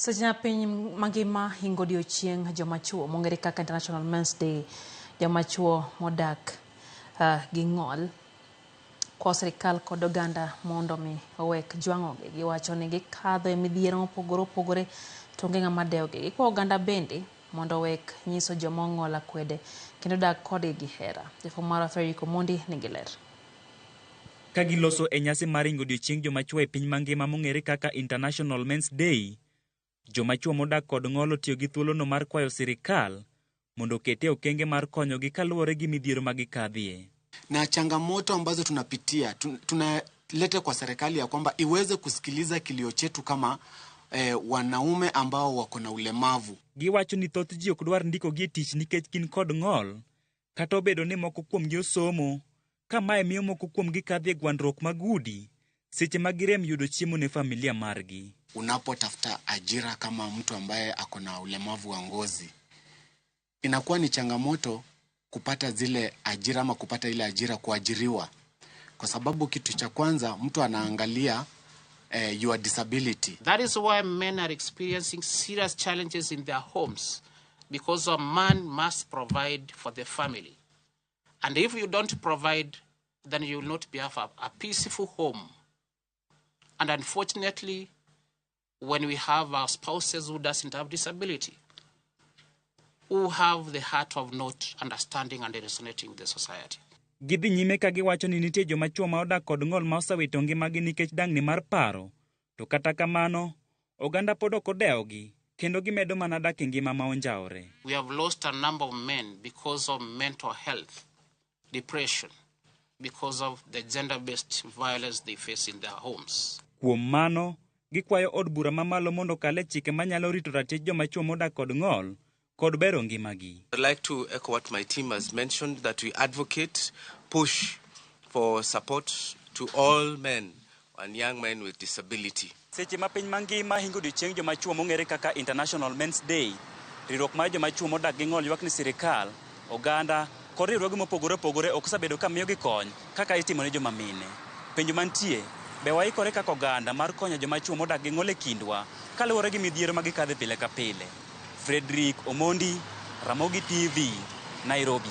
Seche ma piny mangima hingo odiochieng' joma chuo mong'ere kaka International Men's Day, joma chuo modak gi ng'ol kwayo sirikal kod oganda mondo mi owek jwang'ogi. Giwacho ni gikadho e midhiero mopogore opogore to onge ng'ama dewogi. Gikwayo oganda bende mondo owek nyiso joma ong'ol akwede kendo dak kodgi gi hera. Jafwambo marwa Fredrick Omondi nigi ler. Ka giloso e nyasi mar hingo odiochieng' joma chuo e piny mangima mong'ere kaka International Men's Day, joma chuo modak kod ng'ol otiyo gi thuolono mar kwayo sirikal mondo okete okenge mar konyogi kaluwore gi midhiero ma gikadhie. Na changamoto ambazo tunapitia tunaleta kwa serikali ya kwamba iweze kusikiliza kilio chetu kama wanaume ambao wako na ulemavu. Giwacho ni thoth ji ok dwar ndikogi e tich nikech gin kod ng'ol, kata obedo ni moko kuomgi osomo, ka mae miyo moko kuomgi kadho e gwandruok mag udi seche ma girem yudo chiemo ne familia margi. Unapotafuta ajira kama mtu ambaye ako na ulemavu wa ngozi, inakuwa ni changamoto kupata zile ajira ama kupata ile ajira kuajiriwa, kwa sababu kitu cha kwanza mtu anaangalia your disability. That is why men are experiencing serious challenges in their homes, because a man must provide for the family. And if you don't provide, then you will not be have a peaceful home. And unfortunately, when we have our spouses who doesn't have disability, who have the heart of not understanding and resonating with the society. Gidhi nyime ka giwacho ni nitie joma chuo ma odak kod ng'ol ma osewito ngimagi nikech dang'ni mar paro, to kata kamano, oganda pod ok odewogi kendo gimedo mana dak e ngima ma onjawre. We have lost a number of men because of mental health, depression, because of the gender-based violence they face in their homes. Kuom mano, gikwayo od bura mamalo mondo okal e chike manyalo rito ratich joma chuo modak kod ng'ol kod bero ngimagi. I'd like to echo what my team has mentioned, that we advocate, push for support to all men and young men with disability. Seche ma piny mangima hingo odiochieng' joma chuo mong'ere kaka International Men's Day, riwruok mar joma chuo modak gi ng'ol ywak ni sirikal, oganda kod riwruoge mopogore opogore ok osebedo ka miyogi kony kaka itimo ne joma mine. Penjo mantie, be waikore kaka oganda mar konyo joma chuo modak gi ng'ol e kindwa kaluwore gi midhiero ma gikadhe pile ka pile? Frederick Omondi, Ramogi TV, Nairobi.